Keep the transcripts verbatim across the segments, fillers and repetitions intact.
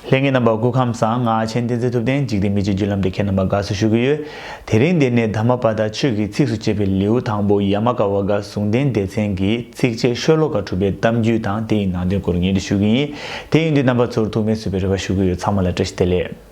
ལྷན་རྒྱས་རྣམ་པ་སྐུ་ཁམས་བཟང་། ང་ཆེན་བསྟན་འཛིན་ཐུབ་བསྟན། འཇིག་རྟེན་མི་ཕྱེད་བརྒྱུད་ལམ་དེ་ཁྱེད་རྣམ་པ་དགའ་བསུ་ཞུ་གི་ཡོད། དེ་རིང་འདི་ནས་དྷརྨ་པ་དང་ཆོས་ཀྱི་ཚིགས་སུ་བཅད་པའི་ལེའུ་དང་པོ་ཡ་མ་ཀ་ཝ་ག་ཟུང་ལྡན་སྡེ་ཚན་གྱི་ཚིགས་བཅད་ཤོ་ལོ་ཀ་དྲུག་པའི་གཏམ་རྒྱུད་དང་དེ་ཡི་ནང་དོན་སྐོར་ངེས་སྒྲིག་ཞུ་གི་ཡིན། དེ་ཡིན་དུས་རྣམ་པ་ཚོར་ཐུགས་སྨོན་གསོས་པའི་རེ་བ་ཞུ་གི་ཡོད། ཚང་མ་ལ་བཀྲ་ཤིས་བདེ་ལེགས།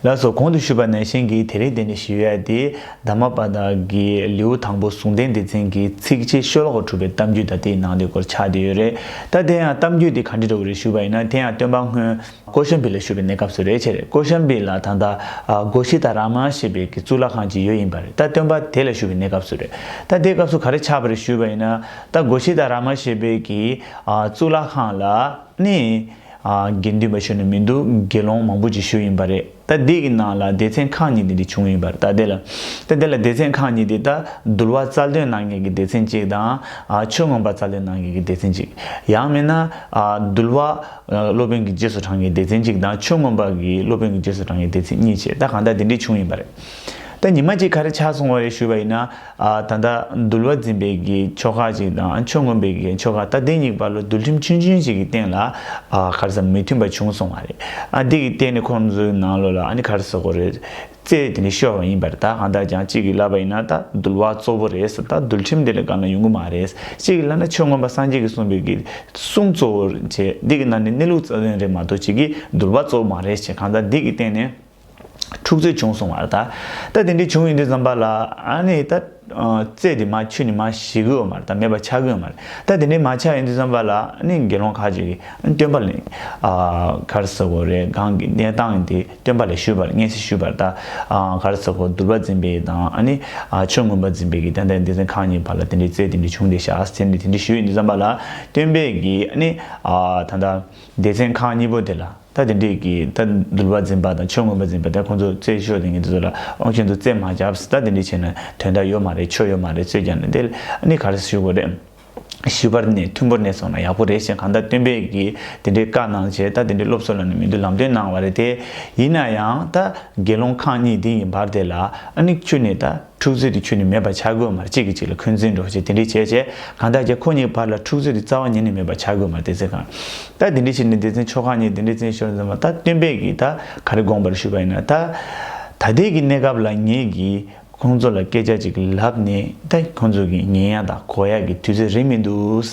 ལགས་སོ། གོང་དུ་ཞུས་པ་ནང་བཞིན་གྱི་དེ་རིང་འདི་ནས་ཞུ་ཡ་དེ་དྷརྨ་པ་དྷ་གི་ལེའུ་དང་པོ་ཟུང་ལྡན་སྡེ་ཚན་གྱི་ཚིགས་བཅད་ཤོ་ལོ་ཀ་དྲུག་པའི་གཏམ་རྒྱུད་དང་དེའི་ནང་དོན་སྐོར་ཆགས་བསྡད་ཡོད་རེད། ད་དེ་ཡང་གཏམ་རྒྱུད་དེ་ག་འདྲ་འདྲ་བོ་རེད་ཞུས་པ་ཡིན་ན། དེ་ཡང་སྟོན་པ་སྔོན་ཀོ་ཤམ་བི་ལ་བཞུགས་པའི་གནས་སྐབས་སུ་རེད་བྱས་རེད། ཀོ་ཤམ་བི་ལ་ད་ལྟ་ཨ་གོ་ཤི་ད་ར་མ་ཞེས་པའི་གི་གཙུག་ལག་ཁང་ཅིག་ཡོད་ཡིན་པ་རེད། ད་སྟོན་པ་དེ་ལ་བཞུགས་པའི་གནས་སྐབས་སུ་རེད། ད་དེའི་སྐབས་སུ་ག་རེ་ཆགས་པ་རེད་ཞུས་པ་ཡིན་ན། ད་གོ་ཤི་ད་ར་མ་ཞེས་པའི་གི་ཨ་གཙུག་ལག་ཁང་ལ་ནི་ཨ་དགེ་འདུན་པ་ཞུ་ནི་མི་འདུག་དགེ་སློང་མང་པོ་ཅིག་བཞུགས་ཡིན་པ་རེད། ད་འདི་གི་ནང་ལ་སྡེ་ཚན་ཁག་གཉིས་འདི་འདྲ་བྱུང་ཡིན་པ་རེད། ད་དེ་ལ་ད་དེ་ལ་སྡེ་ཚན་ཁག་གཉིས་འདི་ད་འདུལ་བ་རྩ་འདོན་གནང་མཁན་གྱི་སྡེ་ཚན་གཅིག་དང་ཨ་ཆོས་མངོན་པ་རྩ་འདོན་གནང་མཁན་གྱི་སྡེ་ཚན་གཅིག་ཡང་མིན་ན་ཨ་འདུལ་བ་ཨ་སློབ་དཔོན་གྱི་རྗེས་སུ་འབྲང་མཁན་སྡེ་ཚན་གཅིག་དང་ཆོས་མངོན་པ་གི་སློབ་དཔོན་གྱི་རྗེས་སུ་འབྲང་མཁན་སྡེ་ཚན་གཉིས་བྱས། ད་གང་ལྟར་འདི་འདྲ་བྱུང་ཡིན་པ་རེད། ད་ཉི་མ་གཅིག་ག་རེ་ཆགས་སོང་བ་རེད་ཞུས་པ་ཡིན་ན། ཨ་ད་ལྟ་འདུལ་བ་འཛིན་པའི་གི་ཆོ་ག་ཅིག་དང་ཆོས་མངོན་པའི་གི་ཆོ་ག། ད་དེ་གཉིས་བར་ལ་འདུལ་ཁྲིམས་ཆུང་ཆུང་ཅིག་གི་སྟེང་ལ་ཨ་ག་རེ་ཟེར་མི་མཐུན་པ་བྱུང་སོང་བ་རེད། ཨ་འདི་གི་སྟེང་ནས་ཁོང་ཚོའི་ནང་ལོགས་ལ་ཨ་ནི་ག་རེ་ཟེར་དགོས་རེད། རྩོད་དེ་འདྲ་ཤོར་བ་ཡིན་པ་རེད། ད་གང་ལྟར་ཀྱང་གཅིག་གིས་ལབ་པ་ཡིན་ན་ད་འདུལ་བ་གཙོ་བོ་རེད་ཟེར། ད་འདུལ་ཁྲིམས་དེ་ལས་བཀའ་ན་ཡོང་གི་མ་རེད། གཅིག་གིས་ལབ་ན་ཆོས་མངོན་པ་སངས་རྒྱས་ཀྱིས་གསུངས་པའི་གི་གསུང་གཙོ་བོ་བྱས། འདི་གི་ནང་ནས་གནས་ལུགས་རྩ་དོན་རེད་མ་གཏོགས་གཅིག་གིས་འདུལ་བ་གཙོ་བོ་མ་རེད་ཅེས་གང་ལྟར་འདི་གི་སྟེང་ནས་འཁྲུག་རྩོད་བྱུང་སོང་བ་རེད། ད་ད་དེ་འདྲ་བྱུང་ཡོང་དུས་ཙམ་པ་ལ་ཨ་ནི་ད་ཨ་རྩོད་དེ་མར་ཆུད་ནས་མར་ཞི་གི་ཡོད་མ་རེད། ད་མེད་པ་ཆགས་ཀྱི་ཡོད་མ་རེད། ད་དེ་འདྲ་མར་ཆགས་ཡོང་དུས་ཙམ་པ་ལ་ཨ་ནི་དགེ་སློང་ཁ་ཅིག་གིས་ཨ་ནི་སྟོན་པ་ལ་ཨ་ག་རེ་ཟེར་དགོས་རེད། གང་གི་གནས་སྟངས་དེ་སྟོན་པ་ལ་ཞུས་པ་རེད། སྙན་སེང་ཞུས་པ་རེད། ད་ཨ་ག་རེ་ཟེར་དགོས། འདུལ་བ་འཛིན་པའི་དང་ཨ་ནི་ཨ་ཆོས་མངོན་པ་འཛིན་པའི་གི་ད་ལྟ་སྡེ་ཚན་ཁག་གཉིས་བར་ལ་དེ་འདྲའི་རྩོད་དེ་འདྲ་བྱུང་བསྡད་ཤག་ཟེར་ནས་དེ་འདྲ་ཞུས་ཡོང་དུས་ཙམ་པ་ལ་སྟོན་པས་ཀྱིས་ཨ་ནི་ཨ་ད་ལྟ་སྡེ་ཚན་ཁག་གཉིས་པོ་དེ་ལ། ད་དེ་འདྲས་ཀྱི་ད་འདུལ་བ་འཛིན་པ་དང་ཆོས་མངོན་པ་འཛིན་པ་དེ་ཁོང་ཚོ་རྩོད་ཤོར་དེ་ངེད་ཚོ་ལ་དབང་ཆེན་ཚོ་རྩོད་མ་རྒྱབ་ཟེར། ད་དེ་འདྲས་བྱས་ན་དོན་དག་ཡོད་མ་རེད། ཆོས་ཡོད་མ་རེད། རྩོད་རྒྱག་ནས་དེ་ཨ་ནི་ག་རེ་ཞུ་དགོས་རེད། ཞི་བར་གནས། མཐུན་པོར་གནས་སོང་ན་ཡག་པོ་རེད་ཞེས་གང་ལྟར་སྟོན་པས་ཀྱིས་དེ་འདྲའི་བཀའ་གནང་བྱས། ད་དེ་འདྲའི་སློབ་གསོ་ལབ་ནས་མི་འདུག་ལམ་སྟོན་གནང་བ་རེད་དེ། ཡིན་ན་ཡང་ད་དགེ་སློང་ཁག་གཉིས་དེ་ཡི་བར་དེ་ལ་ཨ་ནི་ཁྱོན་ནས་ད། འཁྲུག་རྩོད་དེ་ཁྱོན་ནས་མེད་པ་ཆགས་དགོས་མ་རེད། གཅིག་གིས་གཅིག་ལ་འཁོན་འཛིན་འགྲོ་བྱས་དེ་འདྲས་བྱས་བྱས་གང་ལྟར་ཀྱང་ཁོ་གཉིས་བར་ལ་འཁྲུག་རྩོད་དེ་རྩ་བ་ཉིད་ནས་མེད་པ་ཆགས་དགོས་མ་རེད། དེ་ཚེ་གང་ད་དེ་འདྲས་བྱས་ནས་སྡེ་ཚན་ཆོ་ག་གཉིས་དེ་འདྲས་བྱས་ཤོར་ཙམ་པ་ད་སྟོན་པས་ཀྱིས་ད་ག་རེ་དགོངས་པར་ཞུས་པ་ཡིན་ན། ད་ད་ལྟའི་གི་གནས་སྐབས་ལ་ངེད་ཀྱིས་ཁོང་ཚོ་ལ་སྐད་ཆ་ཅིག་ལབ་ནས་ད་ཁོང་ཚོ་གི་ཉན་ཡ་དང་གོ་ཡ་གི་དུས་ཚོད་རིང་མི་འདུག་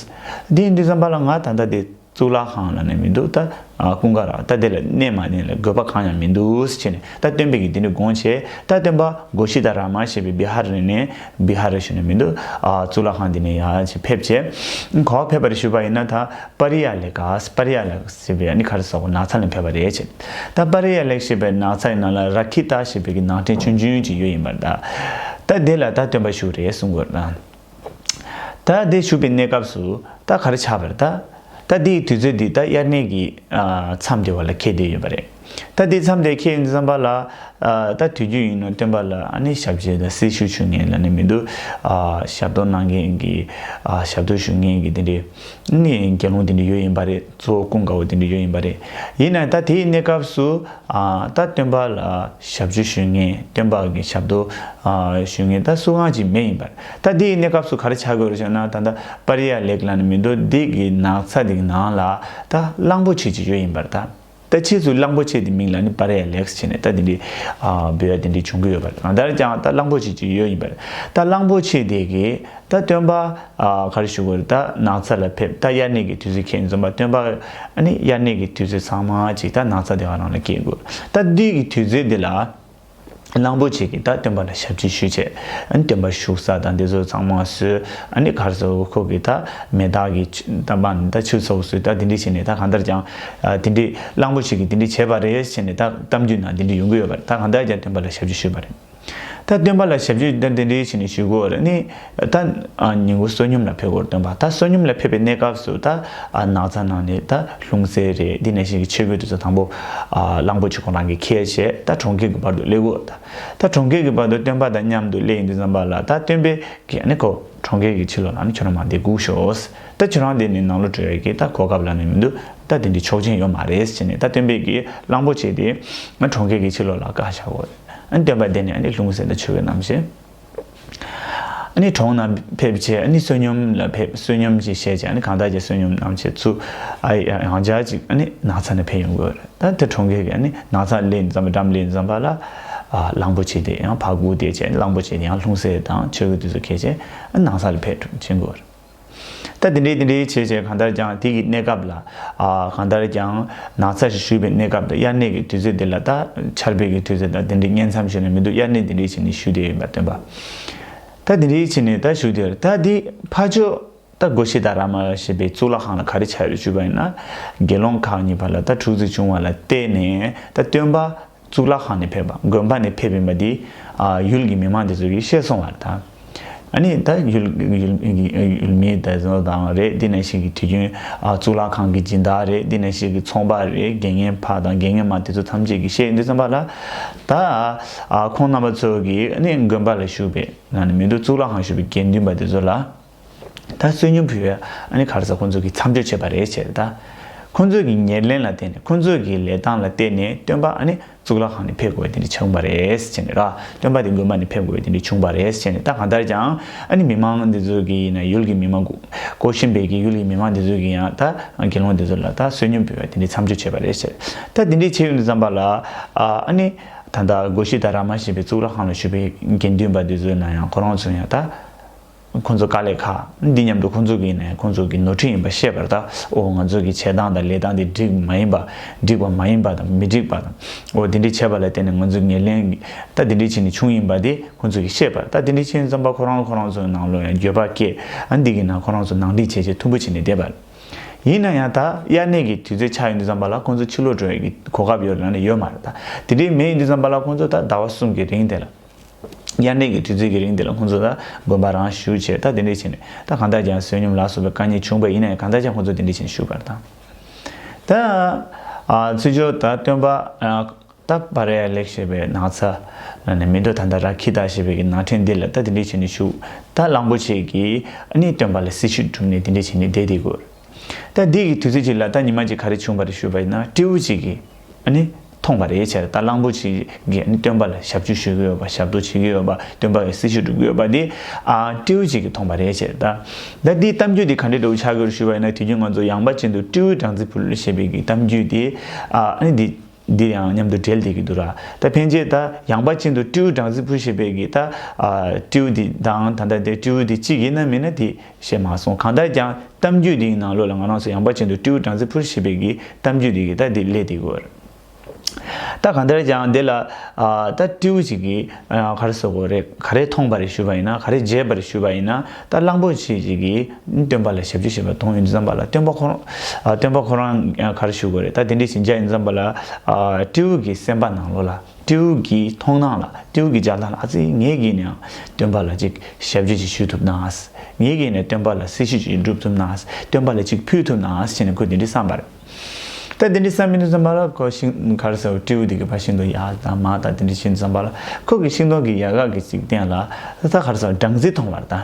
དེ་ཡིན་དུས་ཙམ་པ་ལ་ང་ད་ལྟ་དེ། གཙུག་ལག་ཁང་ལ་ནི་མི་འདུག་ད་ཨ་ཀུན་དགའ་ར་ད་དེ་ལ་གནས་མ་གནས་ལ་དགོས་པ་གང་ཡང་མི་འདུག་ཟེར་བྱས་ནས་ད་སྟོན་པས་ཀྱིས་དེ་འདྲ་དགོངས་བྱས། ད་སྟོན་པ་གོ་ཤི་ད་ར་མ་ཞེས་པའི་བི་ཧར་ནས་བི་ཧར་ཞུ་ནི་མི་འདུག་ཨ་གཙུག་ལག་ཁང་འདི་ནས་ཡར་ཕྱིན་ཕེབས་བྱས། ག་པར་ཕེབས་པ་རེད་ཞུས་པ་ཡིན་ན། ད་པ་རི་ཡ་ལེ་ཀ་པ་རི་ཡ་ལེ་ཀ་ཟེར་བའི་ཨ་ནི་ག་རེ་ཟེར་དགོས། ནགས་ཚལ་ནས་ཕེབས་པ་རེད་བྱས། ད་པ་རི་ཡ་ལེ་ཀ་ཞེས་པའི་ནགས་ཚལ་ནང་ལ་ར་ཁི་ཏ་ཞེས་པའི་གི་ནགས་ཕྲན་ཆུང་ཆུང་ཅིག་ཡོད་ཡིན་པ་རེད། ད་ད་དེ་ལ་ད་སྟོན་པ་བཞུགས་རེད་གསུང་དགོས་རེད། ད་དེ་བཞུགས་པའི་གནས་སྐབས་སུ་ད་ག་རེ་ཆགས་པ་རེད། ད་ད་དེའི་དུས་ཚོད་འདི་ད་དབྱར་གནས་ཀྱི་ཨ་མཚམས་སྡེ་བ་ལ་འཁེལ་བསྡད་ཡོད་པ་རེད། ད་དེ་མཚམས་སྡེ་འཁེལ་ཡོང་དུས་ཙམ་པ་ལ་ཨ་ད་དུས་རྒྱུན་ཡིན་ནོ་སྟོན་པ་ལ་ཨ་ནི་ཞབས་ཕྱི་དང་སྲི་ཞུ་ཞུ་མཁན་ལབ་ནི་མི་འདུག་ཨ་ཞབས་ཏོག་གནང་མཁན་གྱི་ཨ་ཞབས་ཏོག་ཞུ་མཁན་གྱི་དེ་འདྲའི་ནི་དགེ་སློང་དེ་འདྲ་ཡོད་ཡིན་པ་རེད། གཙོ་བོ་ཀུན་དགའ་བོ་དེ་འདྲ་ཡོད་ཡིན་པ་རེད། ཡིན་ན་ད་དེའི་གནས་སྐབས་སུ་ཨ་ད་སྟོན་པ་ལ་ཞབས་ཕྱི་ཞུ་མཁན་སྟོན་པ་གི་ཞབས་ཏོག་ཨ་ཞུ་མཁན་ད་སུ་གང་ཅིག་མེད་ཡིན་པར། ད་དེའི་གནས་སྐབས་སུ་ག་རེ་ཆགས་དགོས་རེད་ཟེར་ན། ད་ལྟ་པ་རི་ཡ་ལེ་ཀ་ལབ་ནི་མི་འདུག་འདི་གི་ནགས་ཚལ་འདི་གི་ནང་ལ་ད་གླང་པོ་ཆེ་ཅིག་ཡོད་ཡིན་པར། ད་ད་ཕྱིས་སུ་གླང་པོ་ཆེ་འདི་མིང་ལ་ནི་པ་རི་ཡ་ལེ་ཀ་ཟེར་ནས་ད་དེ་འདྲའི་ཨ་འབོད་ཡ་དེ་འདྲའི་བྱུང་གི་ཡོད་པར། གང་ལྟར་ཀྱང་ད་གླང་པོ་ཆེ་ཅིག་ཡོད་ཡིན་པར། ད་གླང་པོ་ཆེ་དེ་གི་ད་སྟོན་པ་ཨ་ག་རེ་ཞུ་དགོས་རེད། ད་ནགས་ཚལ་ལ་ཕེབས། ད་དབྱར་གནས་ཀྱི་དུས་ཚོད་འཁེལ་ཙམ་པ་སྟོན་པ་ཨ་ནི་དབྱར་གནས་ཀྱི་དུས་ཚོད་ཚང་མ་ཅིག་ད་ནགས་ཚལ་དེ་ག་རང་ལ་སྐྱེལ་དགོས། ད་འདི་གི་དུས་ཚོད་འདི་ལ་གླང་པོ་ཆེ་གིས་ད་སྟོན་པ་ལ་ཞབས་ཕྱི་ཞུས་བྱས། ཨ་ནི་སྟོན་པ་བཞུགས་ས་དང་འདི་ཚོ་ཚང་མ་བཟོས། ཨ་ནི་ག་རེ་ཟེར། ཁོ་གིས་ད་མེ་སྟག་གི་ཆུ་ད་མ་ནི་ད་ཆུ་ཚོགས་བཟོས། ད་འདི་འདྲ་བྱས་ནས་ད་གང་ལྟར་ཀྱང་ཨ་འདི་འདྲ་གླང་པོ་ཆེ་གིས་འདི་འདྲ་བྱས་པ་རེད་ཟེར་ནས་ད་གཏམ་རྒྱུད་ནང་འདི་འདྲ་ཡོང་གི་ཡོད་པ་རེད། ད་གང་ལྟར་ཀྱང་སྟོན་པ་ལ་ཞབས་ཕྱི་ཞུས་པ་རེད། ད་སྟོན་པ་ལ་ཞབས་ཕྱི་ད་འདི་འདྲའི་ཞིག་ནས་ཞུ་དགོས་རེད། ནི་ད་ཨ་ཉིན་གུང་བསོད་སྙོམས་ལ་ཕེབས་དགོས་རེད། སྟོན་པ་ད་བསོད་སྙོམས་ལ་ཕེབས་པའི་གནས་སྐབས་སུ་ད་ཨ་ནགས་ཚལ་ནང་ནས་ད་ལྷུང་བཟེད་རེད། འདི་ནང་བཞིན་གྱི་ཆོས་གོས་དེ་ཚོ་དང་པོ་ཨ་གླང་པོ་ཆེ་ཁོ་རང་གིས་འཁྱེར་བྱས་ད་གྲོང་ཁྱེར་གྱི་བར་དུ་སླེབས་དགོས་རེད། ད་གྲོང་ཁྱེར་གྱི་བར་དུ་སྟོན་པ་དང་མཉམ་དུ་སླེབས་ཡོང་དུས་ཙམ་པ་ལ་ད་སྟོན་པས་ཀྱིས་ཨ་ནི་ཁོ་གྲོང་ཁྱེར་གྱི་ཕྱི་ལོགས་ལ་ཨ་ནི་ཁྱོད་རང་མར་འདིར་སྒུག་ཤོག་ད་ཁྱོད་རང་འདི་ནས་ནང་ལོགས་འགྲོ་ཡ་གི་ད་གོ་སྐབས་ལབ་ནི་མི་འདུག་ད་དེ་འདྲའི་ཆོག་མཆན་ཡོད་མ་རེད་ཟེར་ནས། ད་སྟོན་པས་ཀྱིས་གླང་པོ་ཆེ་དེ་ང་གྲོང་ཁྱེར་གྱི་ཕྱི་ལོགས་ལ་བཀག་བཞག་དགོས། ཨ་ནི་སྟོན་པ་དེ་ནི་ཨ་ནི་ལྷུང་བཟེད་དང་ཆོས་གོས་བསྣམས་བྱས། ཨ་ནི་གྲོང་ན་ཕེབས་བྱས། ཨ་ནི་བསོད་སྙོམས་ལ་ཕེབས། བསོད་སྙོམས་ཅིག་བཞེས་བྱས། ཨ་ནི་གང་ལྟར་ཅིག་བསོད་སྙོམས་གནང་བྱས་ཚུར་ཨ་ཡང་བསྐྱར་ཅིག་ཨ་ནི་ནགས་ཚལ་ནས་ཕེབས་ཡོང་གི་ཡོད་རེད། ད་དེ་གྲོང་ཁྱེར་གྱི་ཨ་ནི་ནགས་ཚལ་སླེབས་ཙམ་པ། འགྲམ་སླེབས་ཙམ་པ་ལ་ཨ་གླང་པོ་ཆེ་དེ་ཡང་ཕར་སྒུག་བསྡད་བྱས། གླང་པོ་ཆེ་དེ་ཡང་ལྷུང་བཟེད་དང་ཆོས་གོས་དེ་ཚོ་གྱོན་བྱས་ཨ་ནགས་ཚལ་ལ་ཕེབས་འགྲོ་བྱེད་ཀྱི་ཡོད་རེད། ད་དེ་འདྲའི་དེ་འདྲའི་བྱས་བྱས་གང་ལྟར་ཀྱང་དེ་གི་གནས་སྐབས་ལ་ཨ་གང་ལྟར་ཀྱང་ནགས་ཚལ་ཞིག་བཞུགས་པའི་གནས་སྐབས་དང་དབྱར་གནས་ཀྱི་དུས་ཚོད་འདི་ལ། ད་ཆར་པའི་གི་དུས་ཚོད་དང་དེ་འདྲའི་དབྱར་མཚམས་ཞུ་ནས་མི་འདུག། དབྱར་གནས་དེ་འདྲའི་བྱས་ནས་བཞུགས་བསྡད་ཡོད་པ་སྟོན་པ། ད་དེ་འདྲའི་བྱས་ནས་ད་བཞུགས་བསྡད་ཡོད་རེད། ད་དེ་ཕར་ཕྱོགས་ད་གོ་ཤི་ད་ར་མ་ཞེས་པའི་གཙུག་ལག་ཁང་ལ་ག་རེ་ཆགས་ཡོད་ཞུས་པ་ཡིན་ན། དགེ་སློང་ཁག་གཉིས་བར་ལ་ད་འཁྲུག་རྩོད་བྱུང་བ་ལ་བརྟེན་ནས་ད་སྟོན་པ་གཙུག་ལག་ཁང་ནས་ཕེབས་པ། དགོན་པ་ནས་ཕེབས་ཡིན་པ་འདི་ཨ་ཡུལ་གྱི་མི་མང་དེ་ཚོ་གིས་ཤེས་སོང་བ་རེད་ད། ཨ་ནི་ད་ཡུལ་ཡུལ་ཡུལ་མི་དེ་ཚོ་དང་རེད། འདི་ནང་བཞིན་གྱི་དུས་རྒྱུན་ཨ་གཙུག་ལག་ཁང་གི་སྦྱིན་བདག་རེད། འདི་ནང་བཞིན་གྱི་ཚོང་པ་རེད། དགེ་བསྙེན་ཕ་དང་དགེ་བསྙེན་མ་དེ་ཚོ་ཐམས་ཅད་ཀྱིས་ཤེས་ཡོང་དུས་ཙམ་པ་ལ། ད་ཨ་ཁོང་རྣམ་པ་ཚོ་གིས་ཨ་ནི་དགོན་པ་ལ་བཞུགས་པའི་ནང་ནས་མི་འདུག། གཙུག་ལག་ཁང་བཞུགས་པའི་དགེ་འདུན་པ་དེ་ཚོ་ལ་ད་བསོད་སྙོམས་ཕུལ་བའི་ཨ་ནི་ག་རེ་ཟེར། ཁོང་ཚོ་གིས་མཚམས་སྦྱོར་བྱས་པ་རེད་བྱས་ད། ཁོང་ཚོ་གི་ཉེར་ལེན་ལ་བརྟེན་ནས། ཁོང་ཚོ་གི་ལས་སྟངས་ལ་བརྟེན་ནས་སྟོན་པ་ཨ་ནི་གཙུག་ལག་ཁང་ནས་ཕེབས་དགོས་པའི་དེ་འདྲ་བྱུང་བ་རེད་ཟེར་ནས་ར། སྟོན་པ་དེ་དགོན་པ་ནས་ཕེབས་དགོས་པའི་དེ་འདྲ་བྱུང་བ་རེད་ཟེར་ནས། ད་གང་ལྟར་ཀྱང་ཨ་ནི་མི་མང་འདི་ཚོ་གི་ཡིན་ན། ཡུལ་གྱི་མི་མང་གོ་གོ་ཤི་པའི་གི་ཡུལ་གྱི་མི་མང་འདི་ཚོ་གི་ཡང་ད་དགེ་སློང་འདི་ཚོ་ལ་ད་བསོད་སྙོམས་ཕུལ་བའི་དེ་འདྲ་མཚམས་སྦྱོར་བྱས་པ་རེད་ཟེར། ད་དེ་འདྲ་བྱས་ཡོང་དུས་ཙམ་པ་ལ་ཨ་ནི་ད་ད་གོ་ཤི་ད་ར་མ་ཞེས་པའི་གཙུག་ལག་ཁང་ལ་བཞུགས་པའི་དགེ་འདུན་པ་འདི་ཚོ་ཡིན་ན་ཡང་ཁོ་རང་ཚོ་ཡང་ད། ཁོང་ཚོ་དཀའ་ལས་ཁག་འདི་མཉམ་དུ་ཁོང་ཚོ་གི་ནས་ཁོང་ཚོ་གི་ནོར་འཁྲུལ་ཡིན་པ་ཤེས་པར། ད་ཨོ་ང་ཚོ་གི་བྱེད་སྟངས་དང་ལས་སྟངས་འདི་འགྲིག་མ་ཡིན་པ། འགྲིག་པ་མ་ཡིན་པ་དང་མི་འགྲིག་པ་དང་། ཨོ་དེ་འདྲའི་བྱས་པ་ལ་བརྟེན་ནས་ང་ཚོ་ཉེར་ལེན་ད་དེ་འདྲའི་བྱས་ནས་བྱུང་ཡིན་པ་དེ་ཁོང་ཚོ་གི་ཤེས་པར། ད་དེ་འདྲའི་བྱས་ཙམ་པ་ཁོ་རང་ཁོ་རང་ཚོའི་ནང་ལོགས་ཡང་འགྱོད་པ་སྐྱེས། ཨ་འདི་གི་ནང་ཁོ་རང་ཚོ་ནང་འགྲིག་བྱས་བྱས་མཐུན་པོ་བྱས་ནས་བསྡད་པ་ཡིན་ན་ཡང་། ད་དབྱར་གནས་ཀྱི་དུས་ཚོད་ཆགས་ཡོང་དུས་ཙམ་པ་ལ་ཁོང་ཚོ་ཕྱི་ལོགས་འགྲོ་ཡག་གི་གོ་སྐབས་ཡོད་ལ་ནི་ཡོད་མ་རེད། ད་དེ་འདྲའི་མེད་ཡོང་དུས་ཙམ་པ་ལ་ཁོང་ཚོ་ད་ཟླ་བ་གསུམ་གྱི་རིང་དེ་ལ། དབྱར་གནས་ཀྱི་དུས་ཚོད་ཀྱི་རིང་དེ་ལ་ཁོང་ཚོ་ད་དགོན་པ་རང་བཞུགས་བྱས། ད་དེ་འདྲས་བྱས་ནས་ད་གང་ལྟར་ཀྱང་བསོད་སྙོམས་ལ་སོགས་པའི་དཀའ་ངལ་བྱུང་བ་ཡིན་ན་ཡང་། གང་ལྟར་ཀྱང་ཁོང་ཚོ་དེ་འདྲས་བྱས་ནས་བཞུགས་པར་དང་། ད་ཨ་ཚུར་ཕྱོགས་ད་སྟོན་པ་ཨ་ད་བ་ར་ཡ་ལེགས་ཞེས་པའི་ནགས་ཚལ་ལ་ནས་མི་འགྲོ། ད་ད་ར་ཁི་ད་ཞེས་པའི་གི་ནགས་ཕྲན་འདི་ལ་ད་དེ་འདྲས་བྱས་ནས་བཞུགས། ད་གླང་པོ་ཆེ་གིས་ཨ་ནི་སྟོན་པ་ལ་སྲི་ཞུ་བསྒྲུབས་ནས་དེ་འདྲས་བྱས་ནས་བསྡད་དེ་དགོས། ད་འདི་གི་དུས་ཚོད་ཅིག་ལ་ད་ཉི་མ་གཅིག་ག་རེ་བྱུང་བ་རེད་ཞུས་པ་ཡིན་ན། སྤྲེའུ་གཅིག་གིས་ཨ་ནི་མཐོང་བ་རེད་བྱས། ད་གླང་པོ་ཆེ་གིས་ཨ་ནི་སྟོན་པ་ལ་ཞབས་ཕྱི་ཞུ་གི་ཡོད་པ། ཞབས་ཏོག་བྱེད་ཀྱི་ཡོད་པ། སྟོན་པ་ལ་སྲི་ཞུ་སྒྲུབ་ཀྱི་ཡོད་པ་འདི་ཨ་སྤྲེའུ་གཅིག་གིས་མཐོང་བ་རེད་བྱས། ད་ད་འདིའི་གཏམ་རྒྱུད་འདི་ག་འདྲའི་འདྲ་བོ་ཆགས་ཀྱི་ཡོད་རེད་ཞུས་པ་ཡིན་ན། དུས་རྒྱུན་ང་ཚོ་ཡངས་པ་ཅན་དུ་སྤྲེའུའི་སྦྲང་རྩི་ཕུལ་ཞེས་པའི་གི་གཏམ་རྒྱུད་འདི་ཨ་ཨ་ནི་འདི་འདི་ཡང་མཉམ་དུ་འབྲེལ་བསྡད་ཀྱི་འདུག་ར། ད་ཕན་ཆད་ད་ཡངས་པ་ཅན་དུ་སྤྲེའུ་སྦྲང་རྩི་ཕུལ་ཞེས་པའི་གི་ད་ཨ་སྤྲེའུ་འདི་དང་ད་ལྟ་དེ་སྤྲེའུ་འདི་གཅིག་ཡིན་ན་མིན་ན་དེ་བཤད་མ་སོང་། གང་ལྟར་ཀྱང་གཏམ་རྒྱུད་འདིའི་ནང་ལོགས་ལ་ང་རང་ཚོ་ཡངས་པ་ཅན་དུ་སྤྲེའུ་སྦྲང་རྩི་ཕུལ་ཞེས་པའི་གི་གཏམ་རྒྱུད་འདི་གི་ད་འདི་སླེབས་བསྡད་ཀྱི་ཡོད་རེད། ད་གང་ལྟར་ཀྱང་དེ་ལ་ཨ་ད་སྤྲེའུ་གཅིག་གིས་ཨ་ག་རེ་ཟེར་དགོས་རེད། ག་རེ་མཐོང་བ་རེད་ཞུས་པ་ཡིན་ན། ག་རེ་མཇལ་བ་རེད་ཞུས་པ་ཡིན་ན། ད་གླང་པོ་ཆེ་གཅིག་གིས་སྟོན་པ་ལ་ཞབས་ཕྱི་བྱེད་པ་མཐོང་ཡོང་དུས་ཙམ་པ་ལ། སྟོན་པ་ཁོ་རང་ཨ་སྟོན་པ་ཁོ་རང་ཨ་ག་རེ་ཞུ་དགོས་རེད། ད་དེ་འདྲ་ཞིག་མཇལ་ཡོང་དུས་ཙམ་པ་ལ་ཨ་སྤྲེའུ་གི་སེམས་པ་ནང་ལོགས་ལ། སྤྲེའུ་གི་མཐོང་སྣང་ལ། སྤྲེའུ་གི་མཇལ་སྟངས་ལ། ཨ་ཙི་ངས་ཀྱིས་ནའང་སྟོན་པ་ལ་ཅིག་ཞབས་ཕྱི་ཅིག་ཞུ་ཐུབ་ན། ངས་ཀྱིས་ནའང་སྟོན་པ་ལ་སྲི་ཞུ་ཅིག་སྒྲུབ་ཐུབ་ན། སྟོན་པ་ལ་ཅིག་ཕུལ་ཐུབ་ན་ཟེར་ནས་ཁོས་དེ་འདྲ་བསམ་པ་རེད། ད་དེ་འདྲ་བསམ་ཡོང་དུས་ཙམ་པ་ལ་ཁོ་ཤིང་ག་རེ་ཟེར། སྤྲེའུ་དེ་གི་ཕར་ཤིང་སྡོང་ཡར་དང་མར་དང་དེ་འདྲ་བྱེད་དུས་ཙམ་པ་ལ། ཁོ་གི་ཤིང་སྡོང་གི་ཡལ་ག་གི་ཅིག་སྟེང་ལ་ད་ག་རེ་ཟེར། སྦྲང་རྩི་མཐོང་བ་རེད་ད།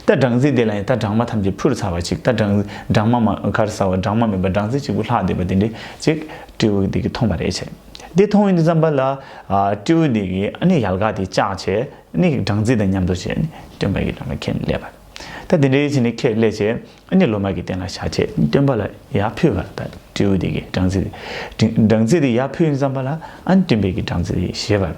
ད་སྦྲང་རྩི་དེ་ལ་ཡང་ད་སྦྲང་མ་ཐམས་ཅད་འཕུར་ཚར་བ་ཅིག། ད་སྦྲང་སྦྲང་མ་མ་ག་རེ་ཟེར་བ། སྦྲང་མ་མེད་པ་སྦྲང་རྩི་གཅིག་པུ་ལྷག་བསྡད་པ་དེ་འདྲ་ཅིག་སྤྲེའུ་དེ་གིས་མཐོང་བ་རེད་བྱས། དེ་མཐོང་ཡོང་དུས་ཙམ་པ་ལ་ཨ་སྤྲེའུ་དེ་གིས་ཨ་ནི་ཡལ་ག་དེ་བཅག་བྱས། ཨ་ནི་སྦྲང་རྩི་དང་མཉམ་དུ་བྱས་ནས་སྟོན་པ་གི་འགྲམ་ལ་ཁྱེར་ནས་སླེབས་པ། ད་དེ་འདྲ་བྱས་ནས་ཁྱེར་སླེབས་བྱས། ཨ་ནི་ལོ་མ་གི་སྟེང་ལ་བཞག་བྱས་སྟོན་པ་ལ་ཡར་ཕུལ་བ་རེད། ད་སྤྲེའུ་དེ་གིས་སྦྲང་རྩི་དེ་སྦྲང་རྩི་དེ་ཡར་ཕུལ་ཡོང་དུས་ཙམ་པ་ལ། ཨ་ནི་སྟོན་པས་ཀྱིས་སྦྲང་རྩི་དེ་བཞེས་པ་རེད།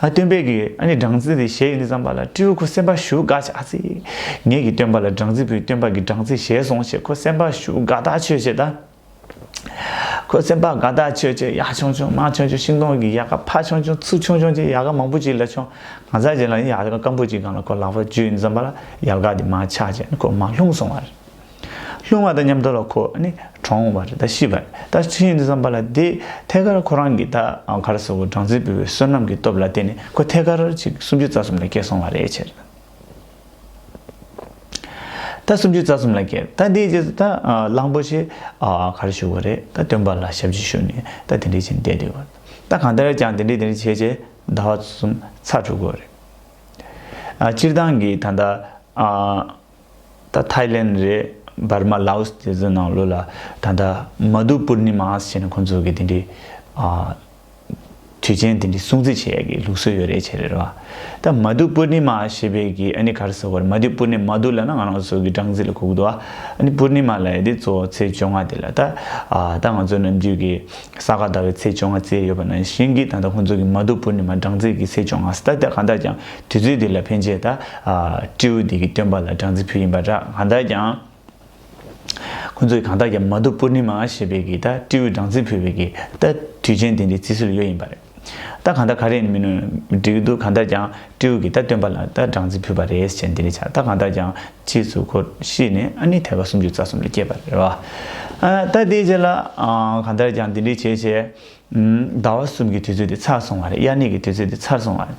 ཨ་སྟོན་པས་ཀྱིས་ཨ་ནི་སྦྲང་རྩི་དེ་བཞེས་ཡོང་དུས་ཙམ་པ་ལ་སྤྲེའུ་ཁོ་སེམས་པ་ཞེ་པོ་དགའ་བྱས། ཨ་ཙི། ངས་ཀྱིས་སྟོན་པ་ལ་སྦྲང་རྩི་ཕུལ། སྟོན་པ་གིས་སྦྲང་རྩི་བཞེས་སོང་ཞེས་ཁོ་སེམས་པ་ཞེ་པོ་དགའ་ཐག་ཆོད་བྱས། ད་ཁོ་སེམས་པ་དགའ་ཐག་ཆོད་བྱས། ཡར་མཆོང་མཆོང་མར་མཆོང་མཆོང་། ཤིང་སྡོང་གི་ཡལ་ག་ཕར་མཆོང་མཆོང་ཚུར་མཆོང་མཆོང་བྱས། ཡལ་ག་མང་པོ་ཅིག་ལ་མཆོང་། གང་ཟག་ཅིག་ལ་ཡལ་ག་སྐམ་པོ་ཅིག་སྒང་ལ་ཁོ་ལག་པ་འཇུས་ཡོང་དུས་ཙམ་པ་ལ་ཡལ་ག་དེ་མར་ཆག་བྱས་ཁོ་མར་ལྷུང་སོང་བ་རེད། ལྷུང་བ་དང་མཉམ་དུ་ལ་ཁོ་ཨ་ནི་གྲོངས་པ་རེད། ད་ཤི་བ་རེད། ད་ཤི་ཡོང་དུས་ཙམ་པ་ལ་དེ་ཐད་ཀར་ཁོ་རང་གིས་ད་ག་རེ་ཟེར་དགོས། སྦྲང་རྩི་ཕུལ་བའི་བསོད་ནམས་ཀྱི་སྟོབས་ལ་བརྟེན་ནས་ཁོ་ཐད་ཀར་ཅིག་སུམ་ཅུ་རྩ་གསུམ་ལ་སྐྱེས་སོང་བ་རེད་བྱས། ད་སུམ་ཅུ་རྩ་གསུམ་ལ་སྐྱེས། ད་དེའི་རྗེས་སུ་ད་ཨ་གླང་པོ་ཆེ་ཨ་ག་རེ་ཞུ་དགོས་རེད། ད་སྟོན་པ་ལ་ཞབས་ཕྱི་ཞུས་ནས་ད་དེ་འདྲ་བྱས་ནས་བསྡད་བསྡད་པ། ད་གང་ལྟར་ཀྱང་དེ་འདྲ་དེ་འདྲ་བྱས་བྱས་ཟླ་བ་གསུམ་ཚར་འགྲོ་གི་ཡོད་རེད། ཨ་སྤྱིར་བཏང་གི་ད་ལྟ་ཨ་ད་ཐའི་ལེན་རེད། འབར་མ། ལའོ་སི་དེ་ཚོའི་ནང་ལོགས་ལ་ད་ལྟ་མ་དྷུ་པུར་ནི་མ་ཟེར་ནས་ཁོང་ཚོ་གི་དེ་འདྲའི་ཨ་ དུས་ཆེན་དེ་འདྲའི་སྲུང་བརྩི་བྱེད་ཡག་གི་ལུགས་སྲོལ་ཡོད་རེད་བྱས་རེད་བ། ད་མ་དྷུ་པུར་ནི་མ་ཞེས་པའི་གི་ཨ་ནི་ག་རེ་ཟེར་དགོས་རེད། མ་དྷུ་པུར་ནི་མ་དྷུ་ལབ་ན་ང་རང་ཚོ་གི་སྦྲང་རྩི་ལ་གོ་གི་འདུག་བ། ཨ་ནི་པུར་ནི་མ་ལབ་ཡ་དེ་གཙོ་བོ་ཚེས་བཅོ་ལྔ་དེ་ལ་ད་ཨ་ད་ང་ཚོ་ནམ་རྒྱུན་གི་ས་ག་ཟླ་བའི་ཚེས་བཅོ་ལྔ་བརྩི་ཡོད་པ་ནང་བཞིན་གྱི་ད་ལྟ་ཁོང་ཚོ་གི་མ་དྷུ་པུར་ནི་མ་སྦྲང་རྩི་གི་ཚེས་བཅོ་ལྔ་ཟེར། ད་ད་གང་ལྟར་ཀྱང་དུས་ཚོད་དེ་ལ་ཕན་ཆད་ད་ཨ་སྤྲེའུ་དེ་གི་སྟོན་པ་ལ་སྦྲང་རྩི་ཕུལ་ཡིན་པ་འདྲ། གང་ལྟར་ཀྱང་ཁོང་ཚོས་གང་ལྟར་ཀྱང་མ་དྷུ་པུར་ནི་མ་ཞེས་པའི་གི་ད་སྤྲེའུ་སྦྲང་རྩི་ཕུལ་བའི་གི་ད་དུས་ཆེན་དེ་འདྲའི་བརྩི་སྲོལ་ཡོད་ཡིན་པ་རེད། ད་གང་ལྟར་ག་རེ་ཡིན་མིན་འགྲིག་གི་འདུག་གང་ལྟར་ཀྱང་སྤྲེའུ་གི་ད་སྟོན་པ་ལ་ད་སྦྲང་རྩི་ཕུལ་བ་རེད་ཅེས་འདི་འདྲ་ཆགས། ད་གང་ལྟར་ཀྱང་རྗེས་སུ་ཁོ་ཤི་ནས་ཨ་ནི་ཐལ་བ་སུམ་ཅུ་རྩ་གསུམ་ལ་སྐྱེས་པ་རེད་བ། ཨ་ད་དེའི་རྗེས་ལ་ཨ་གང་ལྟར་ཀྱང་འདི་འདྲའི་བྱས་བྱས་ཟླ་བ་གསུམ་གྱི་དུས་ཚོད་དེ་ཚར་སོང་བ་རེད། དབྱར་གནས་ཀྱི་དུས་ཚོད་དེ་ཚར་སོང་བ་རེད།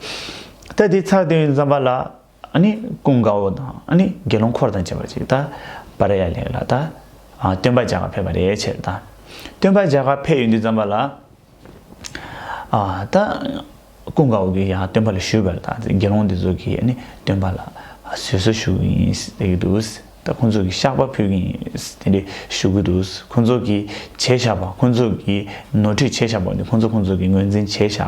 ད་དེ་ཚར་དུས་ཙམ་པ་ལ་ཨ་ནི་ཀུན་དགའ་བོ་དང་ཨ་ནི་དགེ་སློང་འཁོར་དང་བཅས་པ་ཅིག་ད་བ་ར་ཡ་ལེགས་ལ་ད་ཨ་སྟོན་པ་མཇལ་ཁ་ཕེབས་པ་རེད་བྱས། ད་སྟོན་པ་མཇལ་ཁ་ཕེབས་ཡོང་དུས་ཙམ་པ་ལ། ཨ་ད་ཀུན་དགའ་བོ་གིས་ཡང་སྟོན་པ་ལ་ཞུས་པར་ད་དགེ་སློང་འདི་ཚོ་གིས་ཨ་ནི་སྟོན་པ་ལ་བཟོད་གསོལ་ཞུ་གི་ཡིན་ཟེར་གྱི་འདུག་ད་ཁོང་ཚོ་གིས་བཤགས་པ་ཕུལ་གྱི་ཡིན་དེ་འདྲ་ཞུ་གི་འདུག་ཁོང་ཚོ་གིས་བྱས་བཞག་པ་ཁོང་ཚོ་གིས་ནོར་འཁྲུལ་བྱས་བཞག་པ་འདི་ཁོང་ཚོ་ཁོང་ཚོ་གིས་ངོས་འཛིན་བྱས་བཞག་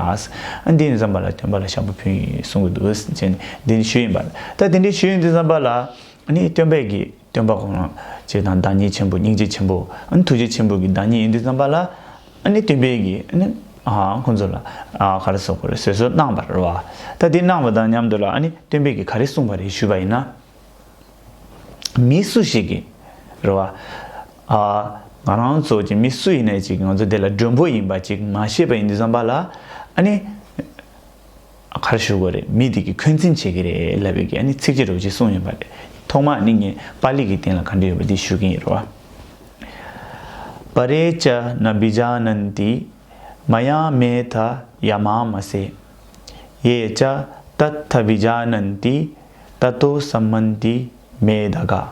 ཨ་འདི་ཡིན་ཙམ་པ་ལ་སྟོན་པ་ལ་བཤགས་པ་ཕུལ་གྱི་ཡིན་གསུང་གི་འདུག་ཅེས་འདི་འདྲ་ཞུས་ཡིན་པར། ད་དེ་འདྲ་ཞུས་ཡིན་དུས་ཙམ་པ་ལ་ཨ་ནི་སྟོན་པས་ཀྱིས། སྟོན་པ་ཁོང་རང་ཅིག་དང་བདག་ཉིད་ཆེན་པོ་སྙིང་རྗེ་ཆེན་པོ་ཨ་ནི་ཐུགས་རྗེ་ཆེན་པོ་གི་བདག་ཉིད་ཡིན་དུས་ཙམ་པ་ལ་ཨ་ནི་སྟོན་པས་ཀྱིས་ཨ་ནི་ཨ་ཁོང་ཚོ་ལ་ཨ་ག་རེ་ཟེར་དགོས་རེད། བཟོད་གསོལ་གནང་བ་རེད་བ། ད་དེ་གནང་བ་དང་མཉམ་དུ་ལ་ཨ་ནི་སྟོན་པས་ཀྱིས་ག་རེ་གསུངས་པ་རེད་ཞུས་པ་ཡིན་ན། མི་སུ་ཞིག་གིས་རེད་བ། ཨ་ང་རང་ཚོ་ཅིག་མི་སུ་ཡིན་ནའི་ཅིག་ང་ཚོ་དེ་ལ་མགྲོན་པོ་ཡིན་པ་ཅིག་མ་ཤེས་པ་ཡིན་དུས་ཙམ་པ་ལ་ཨ་ནི། ག་རེ་ཞུ་དགོས་རེད། མི་དེ་གིས་འཁོན་འཛིན་བྱེད་ཀྱི་རེད་ལབ་པའི་གི་ཨ་ནི་ཚིགས་བཅད་འདྲ་བོ་ཅིག་གསུངས་ཡོད་པ་རེད། ཐོག་མ་ནི་ངས་པཱ་ལི་གི་སྟེང་ལ་ག་འདྲ་ཡོད་པ་འདི་ཞུ་གི་ཡིན་རོ། པ་རེ་ཅ་ན་བི་ཇཱ་ནན་ཏི་མ་ཡ་མེ་ཐ་ཡ་མ་མ་སེ། ཡེ་ཅ་ཏ་ཐ་བི་ཇཱ་ནན་ཏི་ཏ་ཏོ་སམ་མན་ཏི་མེ་དྷ་ག།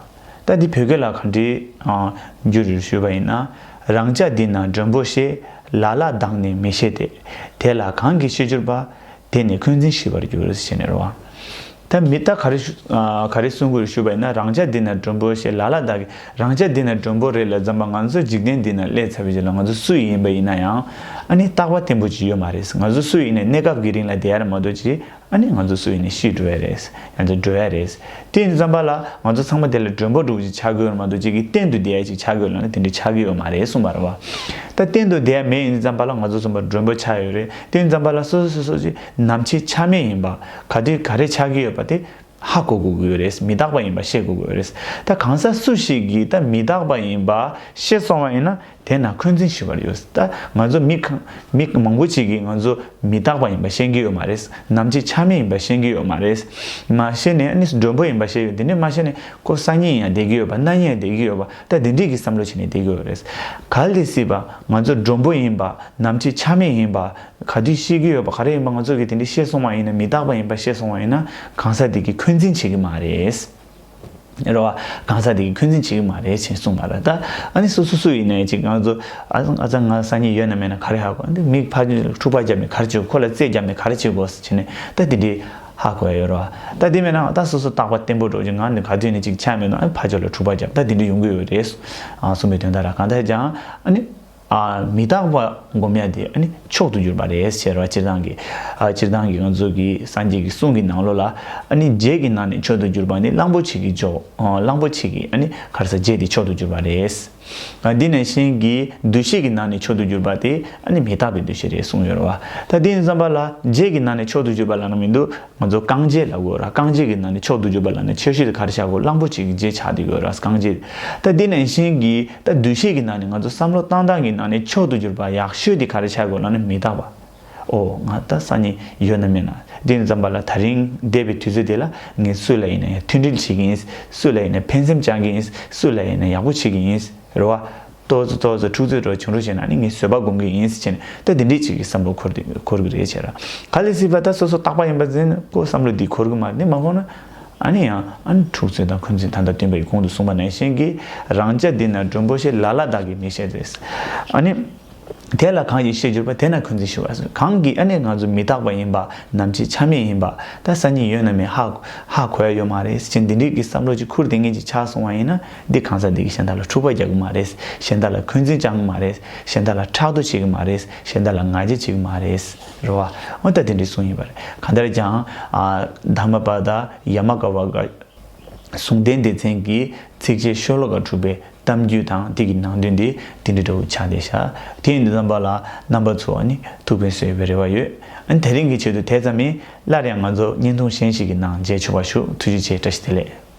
ད་འདི་བོད་སྐད་ལ་ག་འདྲའི་ཨ་འགྱུར་རེད་ཞུས་པ་ཡིན་ན། རང་ཅག་འདི་ན་མགྲོན་པོ་ཞེས། ལ་ལ་བདག་ནི་མི་ཤེས་ཏེ། དེ་ལ་གང་གིས་ཤེས་གྱུར་པ། དེ་ནི་འཁོན་འཛིན་ཞི་བར་འགྱུར་ཞེས་ནས་རེད་བ། ད་མི་ད་ག་རེ་ཞུ་ཨ་ག་རེ་གསུང་གི་རེད་ཞུས་པ་ཡིན་ན། རང་ཅག་འདི་ན་མགྲོན་པོ་ཞེས། ལ་ལ་བདག་གིས་རང་ཅག་འདི་ན་མགྲོན་པོ་རེད་ལབ་ཙམ་པ་ང་ཚོ་འཇིག་རྟེན་འདི་ན་སླེབས་ཚར་བའི་རྗེས་ལ་ང་ཚོ་སུ་ཡིན་པ་ཡིན་ན་ཡང་ཨ་ནི་རྟག་པ་བརྟན་པོ་ཅིག་ཡོད་མ་རེད། ང་ཚོ་སུ་ཡིན་ནའི་གནས་སྐབས་ཀྱི་རིང་ལ་བསྡད་ཡ་རེད་མ་གཏོགས་ཅིག་ཨ་ནི་ང་ཚོ་སུ་ཡིན་ནའི་ཤི་འགྲོ་ཡ་རེད། ཡང་ཚ་འགྲོ་ཡ་རེད། དེ་ཡིན་ཙམ་པ་ལ་ང་ཚོ་ཚང་མ་དེ་ལ་མགྲོན་པོ་འདྲ་བོ་ཅིག་ཆགས་ཀྱི་ཡོད་མ་གཏོགས་ཅིག་གི་གཏན་དུ་བསྡད་ཡ་ཅིག་ཆགས་ཀྱི་ཡོད་ལ་ནི་དེ་འདྲ་ཆགས་ཀྱི་ཡོད་མ་རེད་གསུངས་པ་རེད་བ། ད་གཏན་དུ་བསྡད་ཡ་མེད་ཡིན་ཙམ་པ་ལ་ང་ཚོ་གསུམ་པ་མགྲོན་པོ་ཆགས་ཡོད་རེད། དེ་ཡིན་ཙམ་པ་ལ་སོ་སོ་སོ་སོ་ཅིག་ནམ་འཆི་ཆ་མེད་ཡིན་པ་ག་དུས་ག་རེ་ཆགས་ཀྱི་ཡོད་པ་དེ་ཧ་གོ་དགོས་ཀྱི་ཡོད་རེད། མི་རྟག་པ་ཡིན་པ་ཤེས་དགོས་ཀྱི་ཡོད་རེད། ད་གང་ཟག་སུ་ཞིག་གིས་ད་མི་རྟག་པ་ཡིན་པ་ཤེས་སོང་བ་ཡིན་ན། དེ་ན་འཁོན་འཛིན་ཞི་བར་འགྱུར། ད་ང་ཚོ་མི་གང་མི་མང་པོ་ཅིག་གིས་ང་ཚོ་མི་རྟག་པ་ཡིན་པ་ཤེས་ཀྱི་ཡོད་མ་རེད། ནམ་འཆི་ཆ་མེད་ཡིན་པ་ཤེས་ཀྱི་ཡོད་མ་རེད། མ་ཤེས་ནས་ཨ་ནི་མགྲོན་པོ་ཡིན་པ་ཤེས་ཡོད། དེ་ནས་མ་ཤེས་ནས་ཁོ་སང་ཉིན་ཡང་བསྡད་ཀྱི་ཡོད་པ། གནངས་ཉིན་ཡང་བསྡད་ཀྱི་ཡོད་པ། ད་དེ་འདྲས་ཀྱི་བསམ་བློ་བྱས་ནས་བསྡད་ཀྱི་ཡོད་རེད། གལ་ཏེ་སྲིད་པ་ང་ཚོ་མགྲོན་པོ་ཡིན་པ། ནམ་འཆི་ཆ་མེད་ཡིན་པ། ག་དུས་ཤི་གི་ཡོད་པ་ག་རེ་ཡིན་པ་ང་ཚོ་གིས་དེ་འདྲས་ཤེས་སོང་བ་ཡིན་ན། མི་རྟག་པ་ཡིན་པ་ཤེས་སོང་བ་ཡིན་ན། གང་ཟག་དེ་གིས་འཁོན་འཛིན་བྱེད་ཀྱི་མ་རེད། རེད་བ། གང་ཟག་དེ་གིས་འཁོན་འཛིན་བྱེད་ཀྱི་མ་རེད་ཅེས་གསུངས་པ་རེད། ད་ཨ་ནི་སོ་སོ་སུ་ཡིན་ནའི་ཅིག་ང་ཚོ་ཨ་ཨ་ཙང་ང་སང་ཉིན་ཡོད་ན་མེད་ན་ག་རེ་ཧ་གོ། འདི་མི་ཕར་ཕྱོགས་ལ་འཁྲུག་པ་བརྒྱབ་ནས་ག་རེ་བྱེད། ཁོ་ལ་རྩོད་བརྒྱབ་ནས་ག་རེ་བྱེད་དགོས་ཟེར་བྱས་ནས་ད་དེ་འདྲའི་ཧ་གོ་ཡ་ཡོད་རེད་བ། ད་དེ་མེད་ན་ད་སོ་སོ་རྟག་པ་བརྟན་པོ་འགྲོ་ཅིག་ང་འདི་ག་དུས་ནས་ཅིག་ཆགས་མེད་ན་ཨ་ཕར་ཕྱོགས་ལ་འཁྲུག་པ་བརྒྱབ་ད་དེ་འདྲ་ཡོང་གི་ཡོད་རེད། ཨ་གསུངས་པའི་དོན་དག་ར། གང་ལྟར་ཀྱང་ཨ་ནི། ཨ་མི་རྟག་པ་སྒོམ་ཡ་དེ་ཨ་ནི་མཆོག་ཏུ་གྱུར་པ་རེད་ཟེར་བ། སྤྱིར་བཏང་གི་ཨ་སྤྱིར་བཏང་གི་ང་ཚོ་གི་སངས་རྒྱས་ཀྱི་གསུང་གི་ནང་ལོགས་ལ་ཨ་ནི་བརྒྱད་ཀྱི་ནང་ནས་མཆོག་ཏུ་གྱུར་པ་ནི་གླང་པོ་ཆེ་གི་མཆོག་ཨ་གླང་པོ་ཆེ་གི་ཨ་ནི་ག་རེ་ཟེར་བརྒྱད་དེ་མཆོག་ཏུ་གྱུར་པ་རེད། ཨ་འདི་ནང་བཞིན་གྱི་འདུ་ཤེས་ཀྱི་ནང་ནས་མཆོག་ཏུ་གྱུར་པ་དེ་ཨ་ནི་མི་རྟག་པའི་འདུ་ཤེས་རེད་གསུངས་ཡོད་རེད་བ། ད་དེ་ཡིན་ཙམ་པ་ལ་བརྒྱད་ཀྱི་ནང་ནས་མཆོག་ཏུ་གྱུར་པ་ལབ་ན་མི་འདུག་ང་ཚོ་རྐང་རྗེས་ལབ་དགོས་ར། རྐང་རྗེས་ཀྱི་ནང་ནས་མཆོག་ཏུ་གྱུར་པ་ལབ་ན་ཆེ་ཤོས་དེ་ག་རེ་ཆགས་དགོས། གླང་པོ་ཆེ་གི་རྗེས་ཆགས་བསྡད་ཡོད་ར་རྐང་རྗེས། ད་འདི་ནང་བཞིན་གྱི་ད་འདུ་ཤེས་ཀྱི་ནང་ནས་ང་ཚོ་བསམ་བློ་བཏང་སྟངས་ཀྱི་ནང་ནས་མཆོག་ཏུ་གྱུར་པ་ཡག་ཤོས་དེ་ག་རེ་ཆགས་དགོས་ལབ་ན་མི་རྟག་པ། ཨོ་ང་ད་སང་ཉིན་ཡོད་ན་མེད་ན་དེ་ཡིན་ཙམ་པ་ལ་ད་རིང་འདས་པའི་དུས་ཚོད་དེ་ལ་ངས་སུ་ལ་ཡིན་ན་ཡང་མཐུན་སྒྲིལ་བྱེད་ཀྱི་ཡིན། སུ་ལ་ཡིན་ན་ཕན་སེམས་བཅང་གི་ཡིན། སུ་ལ་ཡིན་ན་ཡག་པོ་བྱེད་ཀྱི་ཡིན། རེད་བ། ཏོག་ཙམ་ཏོག་ཙམ་འཁྲུག་རྩོད་འདྲ་བྱུང་རོགས་བྱས་ན་ནི་ངས་བཟོད་པ་སྒོམ་གྱི་ཡིན་ཟེར་བྱས་ནས་ད་དེ་འདྲས་ཅིག་གི་བསམ་བློ་འཁོར་འཁོར་གྱི་རེད་བྱས་ར། གལ་སྲིད་པ་ད་སོ་སོ་རྟག་པ་ཡིན་པ་ཟེར་ན་ཁོ་བསམ་བློ་འདི་འཁོར་གྱི་མ་རེད། འདི་མ་འཁོར་ན་ཨ་ནི་ཡང་ཨ་ནི་འཁྲུག་རྩོད་དང་འཁོན་འཛིན། ད་ལྟ་སྟོན་པ་ཡིས་གོང་དུ་གསུངས་པ་ནང་བཞིན་གྱི་རང་ཅག་འདི་ན་མགྲོན་པོ་ཞེས་ལ་ལ་བདག་གིས་མི་ཤེས་ཏེ། ཨ་ནི། དེ་ལ་གང་ཞིག་ཤེས་གྱུར་པ། དེ་ན་འཁོན་འཛིན་ཞི་བ་ཟེར། གང་གིས་ཨ་ནི་ང་ཚོ་མི་རྟག་པ་ཡིན་པ། ནམ་འཆི་ཆ་མེད་ཡིན་པ། ད་སང་ཉིན་ཡོད་ན་མེད་ཧ་ཧ་གོ་ཡ་ཡོད་མ་རེད་ཅེས་འདི་འདྲའི་གི་བསམ་བློ་ཅིག་ཁུར་དེ་ངེས་ཅིག་ཆགས་སོང་བ་ཡིན་ན། འདི་གང་ཟག་འདི་གིས་གཞན་དག་ལ་འཁྲུག་པ་རྒྱག་གི་མ་རེད། གཞན་དག་ལ་འཁོན་འཛིན་བཅང་གི་མ་རེད། གཞན་དག་ལ་ཕྲག་དོག་བྱེད་ཀྱི་མ་རེད། གཞན་དག་ལ་ང་རྒྱལ་བྱེད་ཀྱི་མ་རེད། རེད་བ། འོ་ད་དེ་འདྲའི་གསུང་ཡིན་པ་རེད། གང་ལྟར་ཀྱང་ཨ་དྷརྨ་པ་ད་ཡ་མ་ཀ་བ་ག་ཟུང་ལྡན་སྡེ་ཚན་གྱི་ཚིགས་བཅད་ཤོ་ལོ་ཀ་དྲུག་པའི་གཏམ་རྒྱུད་དང་དེ་གི་ནང་དོན་དེ་དེ་འདྲ་འདྲ་བོ་ཆགས་བསྡད་ཤག་དེ་ཡིན་དུས་ཙམ་པ་ལ་རྣམ་པ་ཚོ་ཨ་ནི་ཐུགས་ཕན་གསོས་པའི་རེ་བ་ཡོད། ཨ་ནི་དེ་རིང་གི་ཆེད་དུ་དེ་ཙམ་ཡིན། སླར་ཡང་ང་ཚོ་བརྙན་ཐུང་གཞན་ཞིག་གི་ནང་མཇལ་ཆོག་པ་ཞུ། ཐུགས་རྗེ་ཆེ། བཀྲ་ཤིས་བདེ་ལེགས།